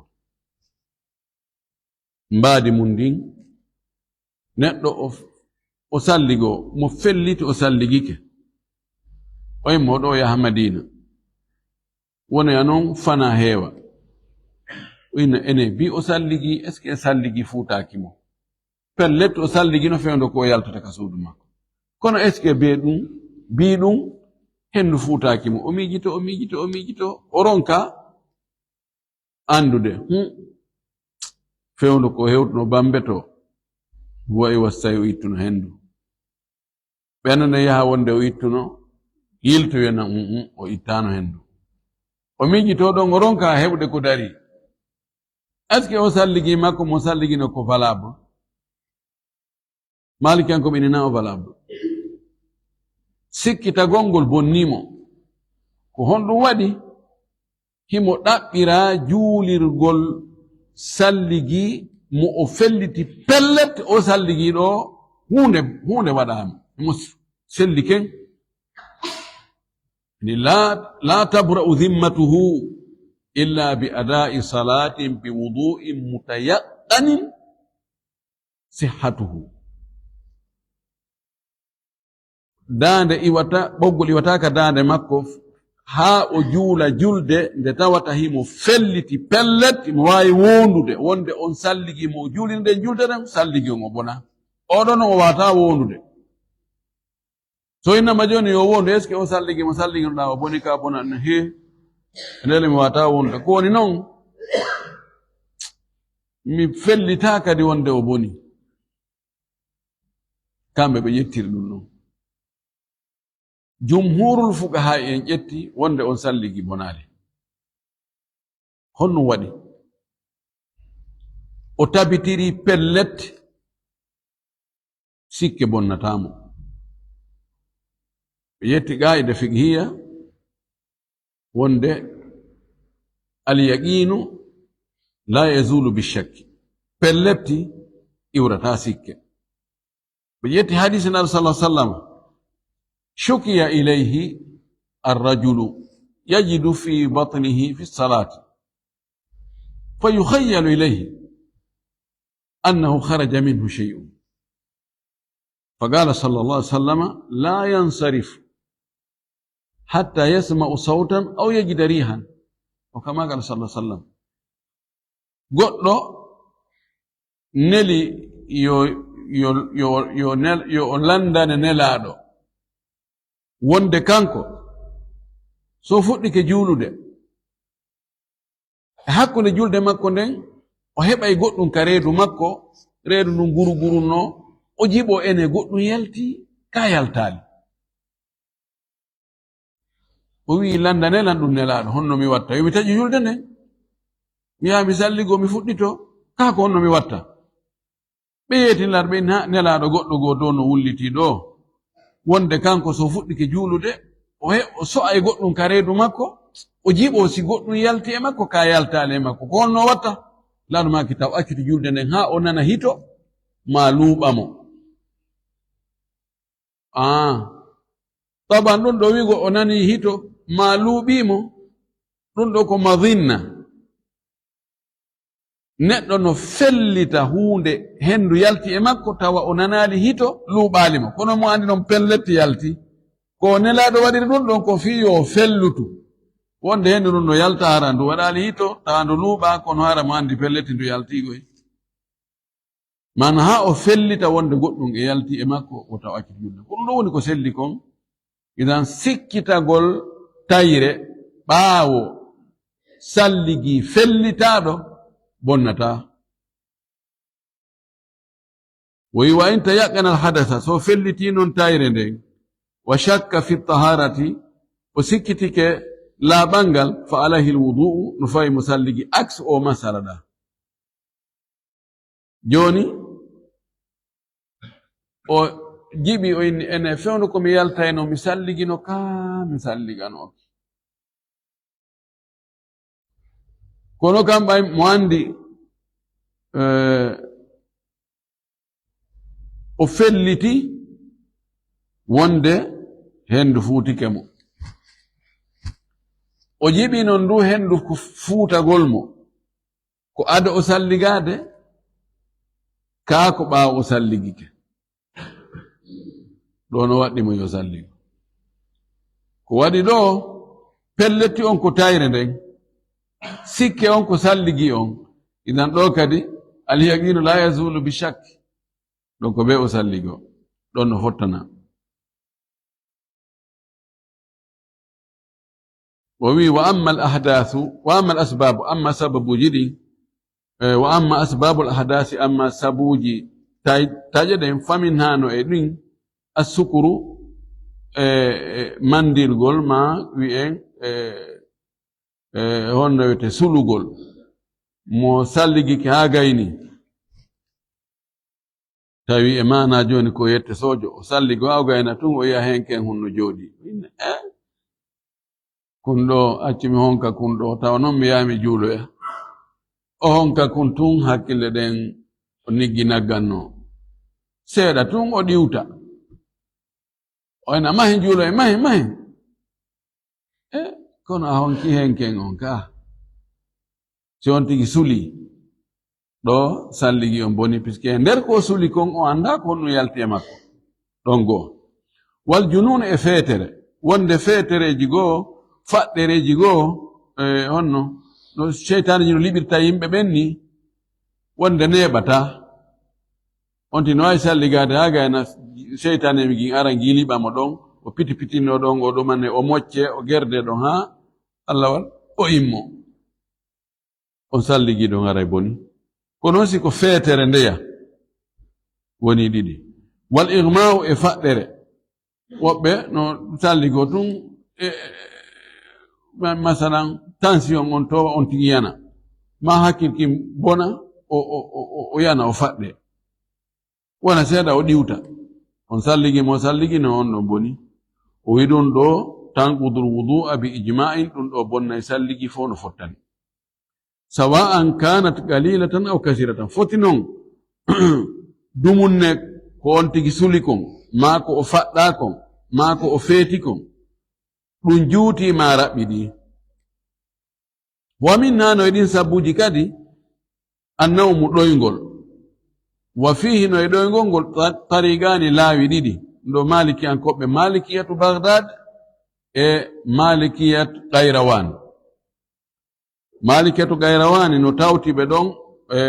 Mbaadi mun ndin, neɗɗo o, o salligo, mo felliti o salligike. O immo ɗoo o yaha Madina. Wona ya non fana heewa. O inna ene bi o salligi, est-ce que salligi fuutaaki mo? Pellet o salligino fewndo ko o yaltata ka suudu makko. Kono est-ce que be ɗum, bi ɗum, hendu fuutaaki mo? O miijito, o miijito, o miijito, o ronka anndude. Hmm. Fewndo ko hewtuno bambe to, wa'i wassay o ittuno hendu. Ɓe nana yaha wonde o ittuno, yiltoyena, "Mm, mm, o ittaano hendu." O miijito ɗon, o ronka heɓude ko darii. Est-ce que o salligi makko mo salligino ko valable? Maalikiyankooɓe ina o valable. Sikkitagol ngol bonnii mo. Ko honɗum waɗi? Himo ɗaɓɓira juulirgol salligi mo o felliti pellet, o salligi ɗo huunde, huunde waɗaama. Himo selli ken. Ni la, la tabra'u dhimmatuhu illa bi ada'i salatin bi wudu'in mutayaqqanin sihhatuhu. Daande iwata, ɓoggol iwata ka daande makko, haa o juula julde nde tawata himo felliti pellet, himo waawi wondude, wonde on salligi mo o juuliri nden julde nden, salligi on o bona. Oɗon o waawataa wondude. So innama jooni yo wondu, est-ce que o salligi mo salligi no ɗa o boni ka bona? He, ndele mi waawataa wondude. Ko woni non, mi fellitaa kadi wonde o boni. Kamɓe ɓe ƴettiri ɗum ɗon. Jumhuurul fuqahaa en ƴetti wonde on salligi bonaali. Honno waɗi? O tabitiri pellet, sikke bonnataa mo. Ɓe ƴetti qaa'ida fiqhiyya, wonde al-yaqiinu laa yazuulu bi-shakki. Pelletti iwrataa sikke. Ɓe ƴetti hadiisi Naaru sallallaahu alayhi wa sallam, "Shukiya ilayhi ar-rajulu yajidu fi batnihi fi salaati, fa yukhayyalu ilayhi annahu kharaja minhu shay'un." Fa qaala sallallaahu alayhi wa sallam, "Laa yansarifu hattaa yasma'a sawtan aw yajida riihan." Aw kamaa qaala sallallaahu alayhi wa sallam. Goɗɗo neli yo, yo, yo, yo nel-, yo o landane Nelaaɗo. Wonde kanko, so fuɗɗike juulude, e hakkunde julde makko nden, o heɓay goɗɗum ka reedu makko, reedu ndun gurugurunoo, o jiɓo ene goɗɗum yalti, ka yaltaali. O wi'i, "Landane lan ɗum Nelaaɗo, honno mi watta? Yo mi taƴu julde nden. Mi yaha mi salligo, mi fuɗɗito. Kaa ko honno mi watta?" Ɓe yeetini Laaɗo ɓe, "Na Nelaaɗo, goɗɗo goo ɗoo no wullitii ɗoo. Wonde kanko so fuɗɗike juulude, o he-, o so'ay goɗɗum ka reedu makko, o jiɓoo si goɗɗum yalti e makko, kaa yaltaali e makko. Ko honno o watta?" Laamɗo maaki taw accude julde nden haa o nana hito, maa luuɓa mo. Aa, taban ɗun ɗoo wi'ugol o nanii hito, maa luuɓii mo, ɗun ɗoo ko madinna. Neɗɗo no fellita huunde, henndu yalti e makko, tawa o nanaali hito, luuɓaali mo. Kono mo anndi non pellet yalti. Ko Nelaaɗo waɗiri ɗun ɗon ko fii yo fellutu. Wonde henndu ndun no yalta hara ndu waɗaali hito, tawa ndu luuɓaa, kono hara mo anndi pellet ndu yalti koy. Maanaa haa o fellita wonde goɗɗun e yalti e makko, o tawa accude julde. Ko ɗun ɗon woni ko selli kon, idan sikkitagol tayre ɓaawo salligii fellitaaɗo bonnataa. Wo wi, "Wa in tayaqqana al-hadasa", so fellitii non tayre nden, "wa shakka fi taharati", o sikkitike laaɓal ngal, "fa alayhi al-wudu'u", no fawi mo salligi, aks o masala ɗa. Jooni, o jiɓi, o inni, "Ene fewndo ko mi yaltayno, mi salligino ka, mi salliganooki." Kono kam ɓay mo anndi, eh, o felliti wonde henndu fuutike mo. O jiɓi non ndu henndu ko fuutagol mo. Ko ado o salligaade, kaa ko ɓaawo o salligike. Ɗoo no waɗɗi mo yo salligo. Ko waɗi ɗoo, pelletti on ko tayre nden, sikke on ko salligi on. Idan ɗoo kadi, al-yaqiinu laa yazuulu bi shakk. Ɗon ko bee o salligo. Ɗon no fottana. O wi'i, "Wa ammal ahdaasu, wa ammal asbaabu, amma sababuuji ɗin, eh, wa amma asbaabul ahdaasi, amma sabuuji tay-, taƴe ɗen, famin hano e ɗin, assukuru, eh, eh, mandirgol ma wi'en, eh, eh, honno wi'ete sulugol, mo salligike haa gayni." Tawi e maanaa jooni ko yette soojo, o salligo, o gayna tun, o yi'a henken hun no jooɗii. O inni, "Eh? Kun ɗoo, accu mi honka kun ɗoo, tawa non mi yaha mi juuloya." O honka kun tun, hakkille ɗen o niggi naggannoo. Seeɗa tun o ɗiwta. O ena mahi juuloya, mahi, mahi. Eh, kono a honki henken on ka. Si on tigi suli, ɗoo salligi on boni, puisque e nder ko o suli kon, o anndaa ko honɗun yalti e makko. Ɗon goo. Wal junuun e feetere. Wonde feetereeji goo, faɗɗereeji goo, e honno, no seytaaneeji no liɓirta yimɓe ɓen nii, wonde neeɓataa. On tigi no waawi salligaade haa gayna seytaane mi gin ara ngii liɓa mo ɗon, o piti pitinoo ɗon, o ɗumane, o mocce, o gerde ɗon haa Alla wal, o immo. On salligii ɗon haray boni. Kono si ko feetere ndeya, woni ɗiɗi. Wal igmaa'u e faɗɗere. Woɓɓe no salligoo tun, e, ma-, masalan, tension on to on tigi yana. Ma hakkil kin bona, o, o, o, o, o yana, o faɗɗe. Wona seeɗa o ɗiwta. On salligi mo salligi no on ɗon boni. O wi'i ɗun ɗoo, "Tanqudul wudu'a bi ijma'in", ɗun ɗoo bonnay salligi fow no fottani. "Sawa'an kanat qalilatan aw kasiratan." Foti non, dumunne ko on tigi suli kon, maa ko o faɗɗaa kon, maa ko o feeti kon, ɗun juutii maa raɓɓiɗii. Wa minhaa, no e ɗin sabbuuji kadi, annawmu, ɗoyngol. Wa fiihi, no e ɗoyngol ngol, ta-, tariiqaani, laawi ɗiɗi. Ɗoo maalikiyankooɓe, maalikiyatu Bagdaad e maalikiyatu Qayrawaan. Maalikiyatu Qayrawaani no tawti ɓe ɗon e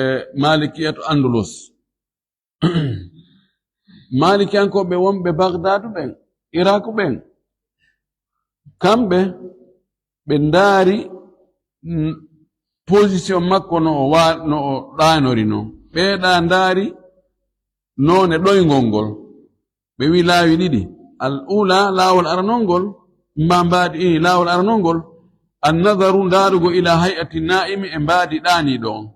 maalikiyatu Andulus. Maalikiyankooɓe wonɓe Bagdaadu ɓen, Iraaku ɓen, kamɓe ɓe ndaari, mm, position makko no o wa-, no o ɗaanori non. Ɓee ɗaa ndaari noone ɗoyngol ngol. Ɓe wi'i laawi ɗiɗi. Al uulaa, laawol aranol ngol, mba-, mbaadi, ii, laawol aranol ngol, an-nazaru, ndaarugol, ilaa hay'ati naa'imi, e mbaadi ɗaaniiɗo on.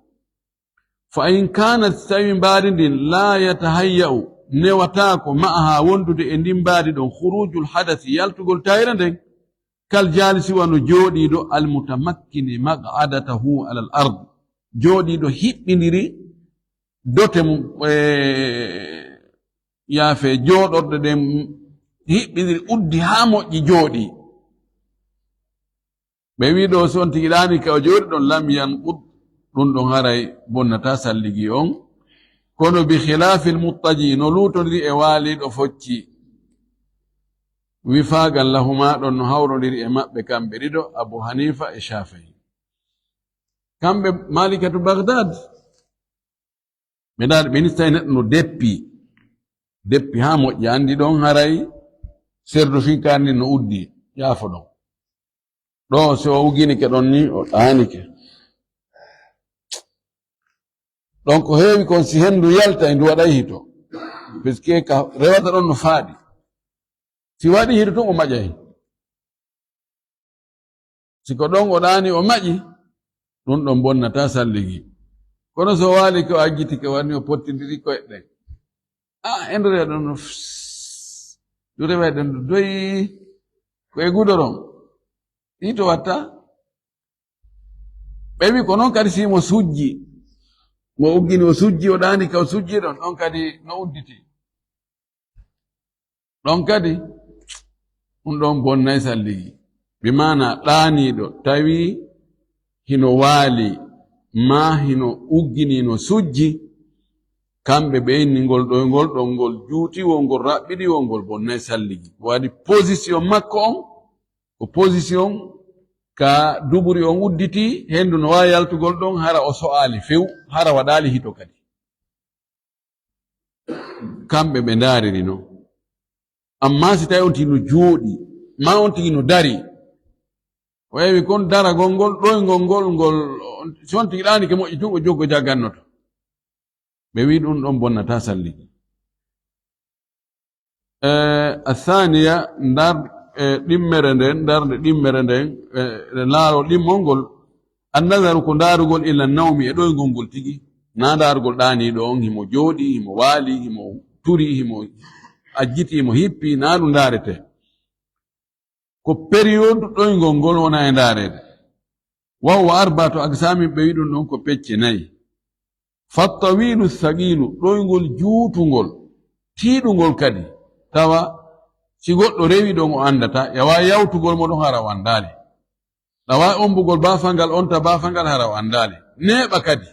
Fa in kaanat, si tawii mbaadi ndin, laa yatahayya'u, newataako, ma'ahaa, wondude e ndin mbaadi ɗon, khuruujul hadasi, yaltugol tayre nden, kal jaalisi, wano jooɗiiɗo, al mutamakkini maq'adatahu alal ard, jooɗiiɗo hiɓɓindiri dote mum, e, yaafe jooɗorɗe ɗen, hiɓɓindiri uddi haa moƴƴi jooɗii. Ɓe wi'i ɗoo si on tigi ɗaanike o jooɗi ɗon, lam yanqud, ɗun ɗon haray bonnataa salligi on. Kono bi khilaafil muttaji, no luutondiri e waaliiɗo focci. Wifaagan lahumaa ɗon no hawrondiri e maɓɓe kamɓe ɗiɗo, Abu Hanifa e Shafi'i. Kamɓe Maalikatu Baghdad, ɓe ndaari, ɓe nistay neɗɗo no deppi, deppi haa moƴƴi, anndi ɗon haray serdu fin kaan nin no uddi, yaafo ɗon. Ɗoo, si o ugginike ɗon ni, o ɗaanike. Ɗon ko heewi kon, si hendu yalta, e ndu waɗay hito. Parce que ka rewata ɗon no faaɗi. Si waɗi hito tun, o maƴay. Si ko ɗon o ɗaani, o maƴi, ɗun ɗon bonnataa salligi. Kono si o waali ke, o ajjitike, wani o pottindiri koyɗe ɗen. A, hendu rewa ɗon no fss. Ndu rewa ɗon ndu doyi. Ko e gudoron. Hito watta. Ɓe wi ko non kadi si mo sujji, mo uggini o sujji, o ɗaani ka o sujji ɗon, ɗon kadi no udditi. Ɗon kadi, ɗun ɗon bonnay salligi. Bi maana ɗaaniiɗo tawi hino waali, maa hino uggini no sujji, kamɓe ɓe inni ngol ɗoyngol ɗon ngol juutiwol, ngol raɓɓiɗiwol, ngol bonnay salligi. Waɗi position makko on, ko position ka duburi on udditi, hendu no waawi yaltugol ɗon, hara o so'aali few, hara waɗaali hito kadi. Kamɓe ɓe ndaariri non. Amma si tawi on tigi no jooɗi, maa on tigi no dari, o ƴeewi kon daragol ngol, ɗoyngol ngol, ngol, si on tigi ɗaanike moƴƴi tun, o joggo jaggannoto. Ɓe wi'i ɗun ɗon bonnataa salligi. Eh, athaniya, ndar-, eh, ɗimmere nden, darnde ɗimmere nden, eh, e laawol ɗimmol ngol, annazaru ko ndaarugol ila nawmi e ɗoyngol ngol tigi, naa ndaarugol ɗaaniiɗo on, himo jooɗi, himo waali, himo turi, himo ajjiti, himo hippi, naa ɗun ndaaretee. Ko période ɗoyngol ngol wona e ndaareede. Wa huwa arba'atu aqsaamin, ɓe wi'i ɗun ɗon ko pecce nayi. Fattawiilu saqiilu, ɗoyngol juutungol, tiiɗungol kadi. Tawa si goɗɗo rewi ɗon o anndataa, yawaa yawtugol mo ɗon hara o anndaali. Ɗawaa ombugol baafal ngal, onta baafal ngal hara o anndaali. Neeɓa kadi.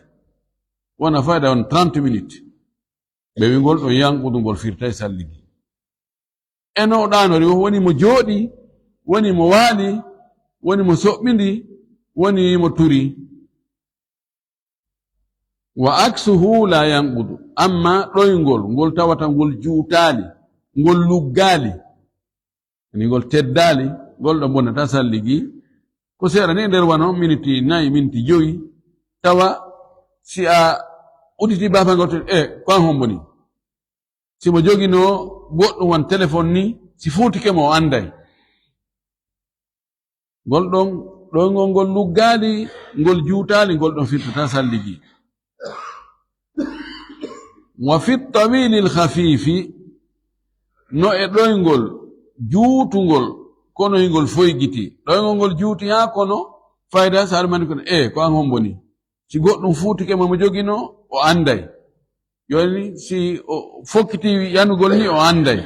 Wona fayda on trente minutes. Ɓe wi'i ngol ɗon yanqudu, ngol firtay salligi. E no o ɗaanori, woni mo jooɗi, woni mo waali, woni mo soɓɓindi, woni mo turi. Wa aksuhu la yanqudu. Amma ɗoyngol, ngol tawata ngol juutaali, ngol luggaali, ani ngol teddaali, ngol ɗon bonnataa salligi. Ko seeɗa ni e nder wano miniti nayi, miniti jowi, tawa si a udditi baafal ngal, to, e, ko an hombo ni? Si mo joginoo goɗɗum wano telefon ni, si fuutike mo o annday. Ngol ɗon, ɗoyngol ngol luggaali, ngol juutaali, ngol ɗon firtataa salligi. Wa fi tawilil khafifi, no e ɗoyngol juutungol, kono hingol foygiti. Ɗoyngol ngol juuti haa kono fayda, si a ɗumani kono, e, ko an hombo ni? Si goɗɗum fuutike mo, mo joginoo, o annday. Jooni si o fokkitii yanugol ni, o annday.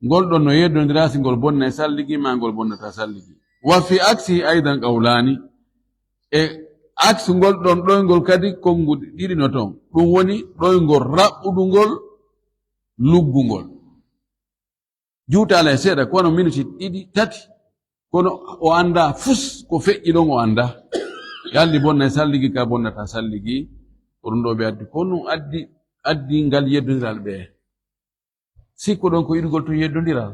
Ngol ɗon no yeddondira si ngol bonnay salligi maa ngol bonnataa salligi. Wa fi aksi aydan qawlaani. E aksu ngol ɗon ɗoyngol kadi, konnguɗi ɗiɗi no ton. Ɗum woni ɗoyngol raɓɓudungol, luggungol. Juutaale seeɗa, ko wano miniti ɗiɗi, tati. Kono o anndaa fus ko feƴƴi ɗon, o anndaa. Yalli bonnay salligi ka bonnataa salligi. Ko ɗum ɗoo ɓe addi. Ko ɗum addi, addi ngal yeddondiral ɓe. Sikkuɗon ko yiɗugol tun yeddondiral?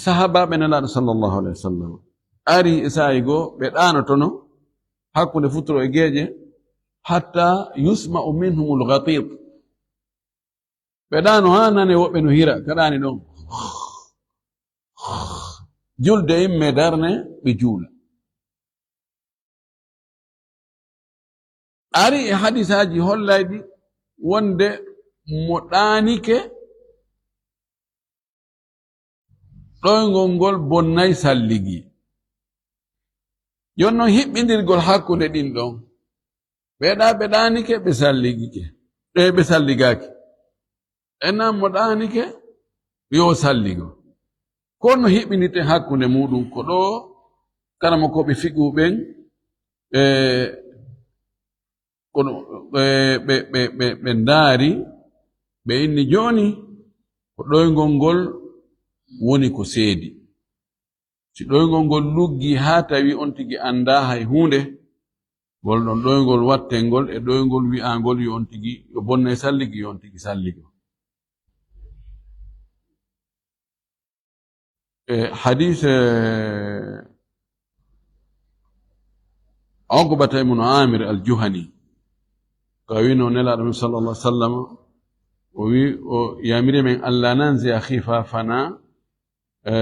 Sahaabaaɓe Nelaaɗo sallallahu alayhi wa sallam ari e saa'i goo, ɓe ɗaanotono hakkunde futuro e geeƴe, hatta yusma'u minhumul ghatit. Ɓe ɗaano haa nane woɓɓe no hira ka ɗaani ɗon. Julde imme darne, ɓe juula. Ari e hadisaaji hollayɗi wonde mo ɗaanike, ɗoyngol ngol bonnay salligi. Jooni non hiɓɓindirgol hakkunde ɗin ɗon. Ɓe ɗa-, ɓe ɗaanike, ɓe salligike. E ɓe salligaaki. E nan mo ɗaanike, yo salligo. Ko no hiɓɓindirten hakkunde muɗum ko ɗo, karamokooɓe fiqhu ɓen, e, kono, e, ɓe, ɓe, ɓe, ɓe ndaari, ɓe inni jooni, ko ɗoyngol ngol woni ko seedi. Si ɗoyngol ngol luggi haa tawi on tigi anndaa hay huunde, ngol ɗon ɗoyngol wattengol e ɗoyngol wi'angol yo on tigi, yo bonna e salligi, yo on tigi salligo. E hadiis, e, Uqbata ibnu Aamir al-Juhani, ka wi'no Nelaaɗo men sallallahu alaihi wasallam, o wi, o yamiri men, "Alla nanzi'a khifafana, e,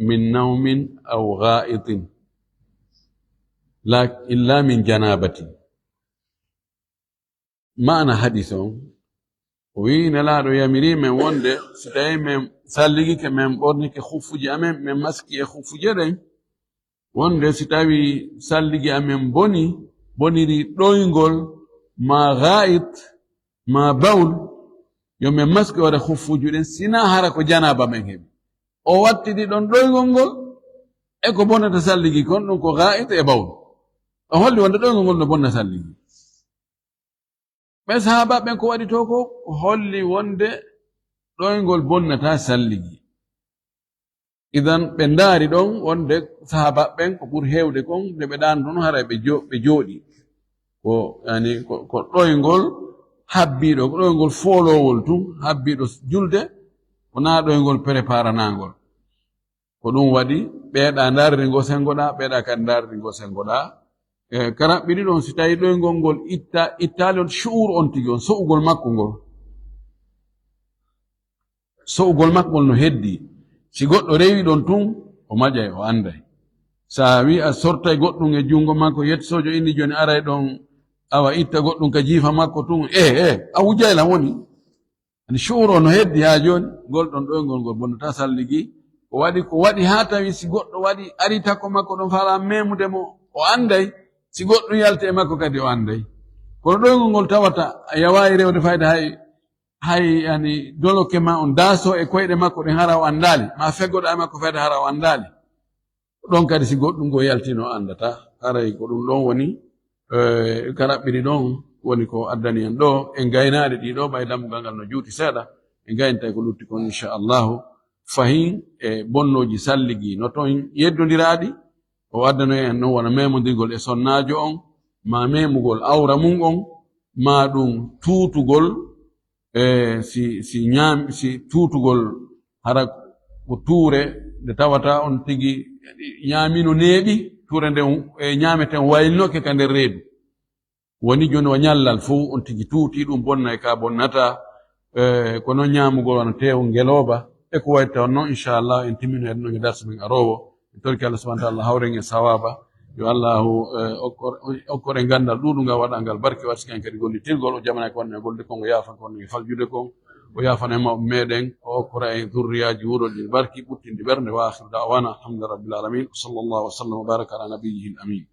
min nawmin aw gha'itin, la, illa min janabatin." Maana hadiis on, o wi'i Nelaaɗo yamiri men wonde, si tawi men salligike, men ɓornike khuffuji amen, men maski e khuffuji ɗen, wonde si tawi salligi amen boni, boniri ɗoyngol, ma ga'it, ma bawl, yo men maski hoore khuffuji ɗen, sina hara ko janaaba men heɓi. O wattidi ɗon ɗoyngol ngol, e ko bonata salligi kon, ɗum ko ga'it e bawl. O holli wonde ɗoyngol ngol no bonna salligi. Ɓen sahaaba ɓen ko waɗi to ko, ko holli wonde ɗoyngol bonnata salligi. Idan ɓe ndaari ɗon wonde sahaaba ɓen ko ɓuri heewde kon, nde ɓe ɗaano ɗon haray ɓe jo-, ɓe jooɗi. Ko, yani, ko, ko ɗoyngol habbiiɗo, ko ɗoyngol foolowol tun, habbiiɗo julde, ko naa ɗoyngol preparanaangol. Ko ɗum waɗi, ɓeeɗa ndaariri ngoo senngoɗaa, ɓeeɗa kadi ndaariri ngoo senngoɗaa. E, karaɓɓiɗi ɗon, si tawii ɗoyngol ngol itta-, ittaali on shu'ur on tigi, on so'ugol makko ngol. So'ugol makko ngol no heddii. Si goɗɗo rewi ɗon tun, o maƴay, o annday. Sa wi'i a sortay goɗɗum e junngo makko, yetto soojo inni jooni aray ɗon, awa itta goɗɗum ka jiifa makko tun, e, e, a wujay lan woni. Ani shu'ur on no heddi haa jooni, ngol ɗon ɗoyngol ngol bonnataa salligi. Ko waɗi, ko waɗi haa tawi si goɗɗo waɗi, ari takko makko ɗon faalaa meemude mo, o annday. Si goɗɗum yalti e makko kadi, o annday. Kono ɗoyngol ngol tawata a yawaayi rewde fayda hay, hay yani doloke ma on daasoo e koyɗe makko ɗen hara o anndaali, maa feggoɗaa e makko fayda hara o anndaali. Ɗon kadi si goɗɗum goo yaltino anndataa, haray ko ɗum ɗon woni, eh, ka raɓɓiri ɗon woni ko addani en ɗoo. En gaynaade ɗii ɗoo, ɓay dammugal ngal no juuti seeɗa, en gaynitay ko lutti kon, inchallahu. Fahin e bonnooji salligi no ton yeddondiraaɗi, o addanoy en non wona meemondirgol e sonnaajo on, maa meemugol awra mun on, maa ɗum tuutugol, e si, si ñaam-, si tuutugol hara ko tuure nde tawata on tigi ñaamino neeɓi, tuure nden, e, ñaameten waylinoke ka nder reedu. Woni jooni o ñallal fow on tigi tuuti ɗum bonna e ka bonnata, e, ko non ñaamugol wano teewu ngelooba, e ko wayti on non, inchallah, en timmino en non e darsu men aroowo. En torki Allah subhanahu wa ta'ala hawren en sawaaba. Yo Allahu, eh, okkor-, okkore ganndal ɗuuɗungal, waɗangal barke, warsikan kadi gollitirgol, o jamana ko wonno e golde kon, o yaafan ko wonno e faljude kon, o yaafana e mawɓe meɗen, o okkora en zurriyaaji wuurooji barki, ɓuttindi ɓernde, wa akhiru da'wana, alhamdulillahi rabbil alamin, wa sallallahu wa sallam wa baraka ala nabiyyihil amin.